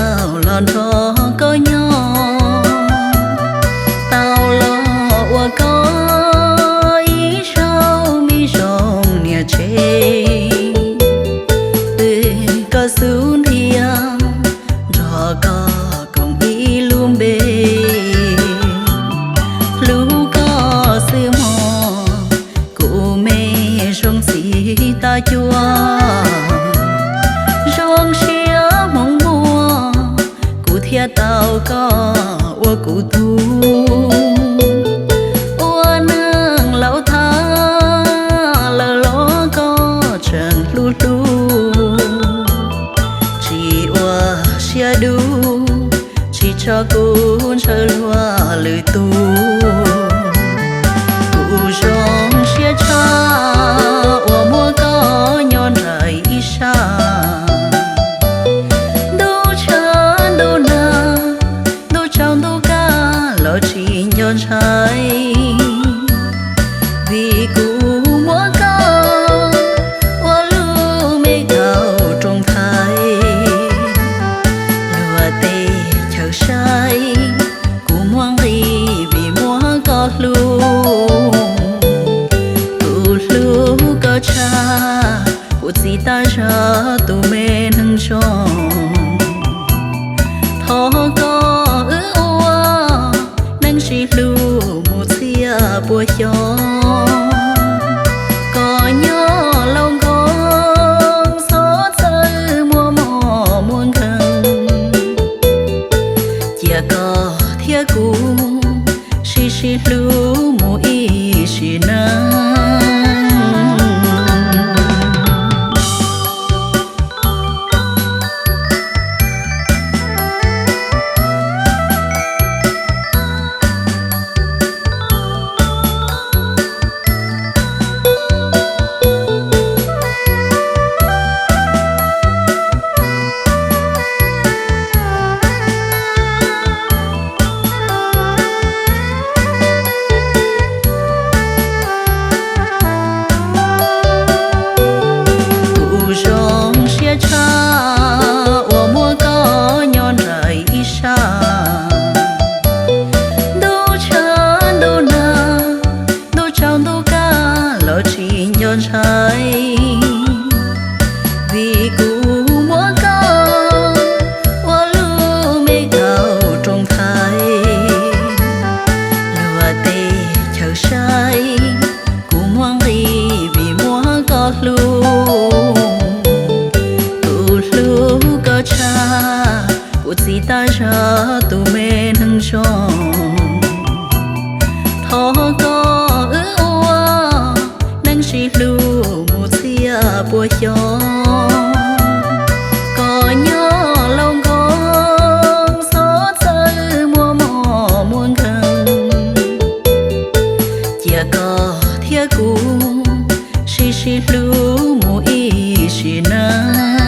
tau los nrog koj nyob, tau los ua koj ib zaug me zoo niam tsev. Twb koj xub ntiag nrog koj koom ib lub npe, hlub koj xwb mog kuv me zoo txiv tag cuag. Zoo siab hmoov muaj kuv thiaj tau koj ua kuv tug. Ua neej laus tag lawm los koj tseem hlub hlub, tsis ua siab dub, tsis tso kuv ntshaw luag lwm tus. Kuv zoo siab tshaj uas muaj koj nyob nraim ib sab. Ntuj tshav ntuj nag, ntuj tsaus ntuj kaj los tsis nco ntshai, vim kuv muab koj ua lub me kaus roos thaiv. Luag tej chaw saib kuv muaj nqis vim muab koj hlub. Kuv hlub koj tshaj kuv txiv tag zog tus me neeg zoo. Thov koj wb ua neej sib hlub mus txhiab pua xyoo. Koj nyob laus nkoos txhob txawj muaj mob muaj nkeeg. Cia koj thiab kuv sib sib hlub mus ib sim neej. Kuv zoo siab tshaj uas muaj koj nyob nraim ib sab. Ntuj tshav ntuj nag, ntuj tsaus ntuj kaj los tsis nco ntshai, vim kuv muab koj ua lub me kaus roos thaiv. Luag tej chaw saib kuv muaj nqis vim muab koj hlub. Kuv hlub koj tshaj kuv txiv tag zog tus me neeg zoo. Thov koj wb ua neej sib hlub mus txhiab pua xyoo. Koj nyob laus nkoos txhob txawj muaj mob muaj nkeeg. Cia koj thiab kuv sib sib hlub mus ib sim neej.